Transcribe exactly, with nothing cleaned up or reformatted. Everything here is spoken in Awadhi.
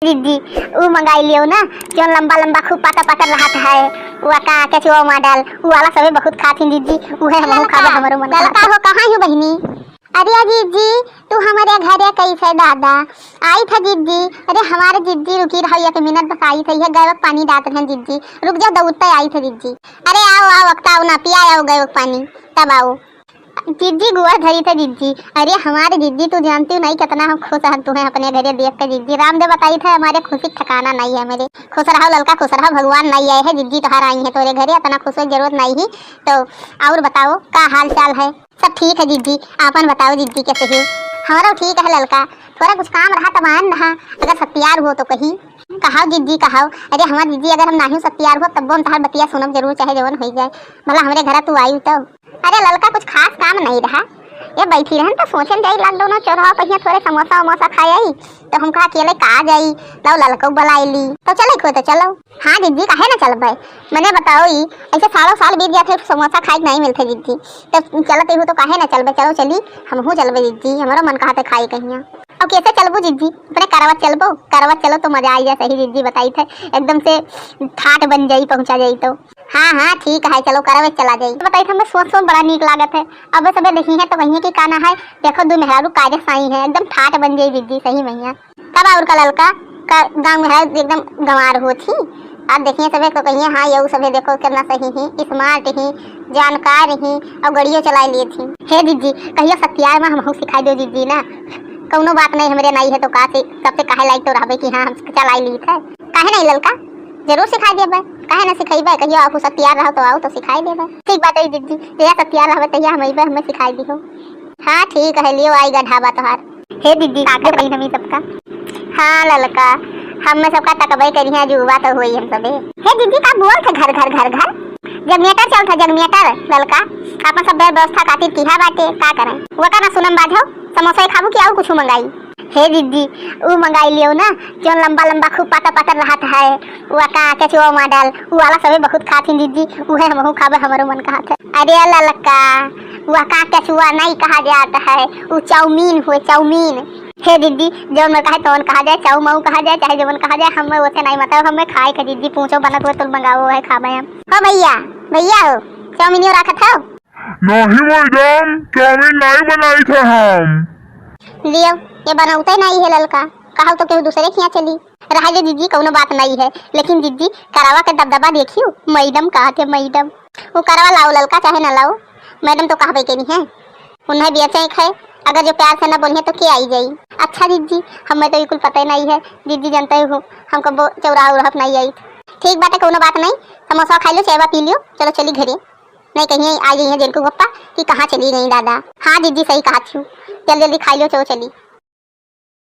दीदी, ऊ मंगाई लियो ना, जौन लंबा लंबा खूब पातर पातर रहत है, ऊ का केचुआ model, ऊ वाला सभे बहुत खात ही दीदी, उहे हमहू खाबे, हमरो मन ललका हो, कहाँ हो बहिनी? अरे दीदी, तू हमरे घरे कैसे दादा? आई था दीदी। अरे हमारे दीदी रुकी रहो एक मिनट, बस आई था, ये गए पानी डालत हैं दीदी, रुक जाओ, दौड़ते आई था दीदी। अरे आओ आओ, अक्ता आओ ना, पिया आओ गए पानी, तब आओ। जिज्जी गोड़ धरी थे जिज्जी। अरे हमारे जिज्जी, तू जानती हो नहीं कितना हम खुश हन तुम्हें अपने घरे देख के जिज्जी। रामदेव बताई थे हमारे खुशी के ठिकाना नहीं है मेरे। खुश रहो ललका, खुश रहो, भगवान नहीं आए है जिज्जी, तोहार आई है तोरे घरे, इतना खुश हो जरूरत नहीं ही। तो और बताओ का हाल चाल है? सब ठीक है जिज्जी, आपन बताओ जिज्जी कैसे हो? हमारा ठीक है ललका, थोड़ा कुछ काम रहा तब आन रहा, अगर सत्यार हो तो कही। कहाओ जिज्जी कहाओ। अरे हमार जिज्जी, अगर हम नाहीं सत्यार हो तब हम तहार बतिया सुनब जरूर, चाहे जवन हो जाए। भला हमरे घर तू आई तो। अरे ललका, कुछ खास काम नहीं रहा, ये बैठी रहन तो सोचन जाई lockdown चौराहा पहिया थोड़े समोसा वमोसा खाए आई, तो हम कहा अकेले का जाई, लाओ ललका बुलाई ली, तो चले खो तो चलो। हाँ जिज्जी, काहे ना चलबे? मने बताओ ई, ऐसे सालों साल बीत जाते, समोसा खाए के नहीं मिलते जिज्जी, तो चलते हो तो काहे ना चलबे? चलो चली, हमहू चलबे जिज्जी, हमरो मन कहते खाए कहिया। अब कैसे चलबू जिज्जी? अपने करवत चलबो, करवत चलो तो मजा आई जाए। सही जिज्जी बताई थे, एकदम से ठाट बन जाई, पहुँचा जाई तो। हाँ हाँ ठीक है, चलो करवत चला जाई। बताई थे, हमें सोच सोच बड़ा नीक लागत है। अब सबे देखी है तो कहिए कि का ना है, देखो दो मेहरारू काजे साई है, एकदम ठाट बन जाई जिज्जी, सही मैया। तब और का ललका का गाँव में है एकदम गंवार होत ही। आप देखिए सबे तो कहिए, हाँ, यऊ सबे देखो कितना सही ही, smart ही, जानकार ही, और गड़ियो चलाए लिए थी। हे जिज्जी, कहियो सत्यार में हमहू सिखाई दो जिज्जी ना। कौनो बात नहीं, हमरे नहीं है तो का से, सबसे कहे लायक तो रहबे कि हाँ, हम चलाई ली थे। काहे नहीं ललका, जरूर सिखाई देबे, काहे ना सिखाइबे? कहियो आप सत्यार रहो तो आओ तो सिखाई देबे। ठीक बात है जिज्जी, जहिया सत्यार रहबे तहिया हम अइबे, हमें सिखाई दिहो। हाँ ठीक है, लियो आई गा ढाबा तोहार। हे दीदी, का कर रही नमी सबका? हाँ ललका, हम में सबका तकबई करिहे, जुआ तो होई हम सबे। हे दीदी, का बोल थे घर घर घर घर? Generator चल था, generator ललका, अपन सब व्यवस्था खातिर किहा बाटे, का करें? वो का ना सुनम बाझो, समोसा ही खाबू कि और कुछ मंगाई? हे दीदी, ऊ मंगाई लियो ना, जौन लंबा लंबा खूब पातर पातर रहत है, वो का केचुआ model, ऊ वाला सभे बहुत खात ही दीदी, उहे हमहू खाबे, हमरो मन कहत है। अरे ललका, वो का केचुआ नहीं कहा जात है, वो चाउमीन हुए, चाउमीन। हे दीदी, जौन मन कहे तौन कहा जाए, चाऊ माऊ कहा जाए, चाहे जवन कहा जाए, हमें वैसे नहीं मतलब, हमें खाए के दीदी, पूछो बनत हुए तुल मंगाओ है, खाबे हम। हो भैया, भैया हो, चाउमीनियो रखत हो? नहीं मैडम, चाउमीन नहीं बनाई थे हम। लियो, ये बनौते नहीं है ललका, कहो तो केहू दूसरे खिया चली। रहा दे दीदी, कौनो बात नहीं है, लेकिन दीदी करवा के दबदबा देखियो, मैडम कहा थे मैडम। वो करवा लाओ ललका चाहे ना लाओ, मैडम तो कहबे के नहीं है। उन्हें बेचे है, अगर जो प्यार से ना बोलिए तो के आई जाई? अच्छा दीदी, हमें तो ये कुल पता ही नहीं है, दीदी जानते हो हम कबो चौराहा उराहा पे नहीं आई। ठीक बाटे, कौनो बात नहीं, समोसा खा लो, चायवा पी लियो, चलो चली घरे। नहीं कहिए आ जाइए जेनको पप्पा कि कहाँ चली गई दादा। हाँ दीदी सही कहा थी, जल्दी जल्दी खाई लो, चलो चली।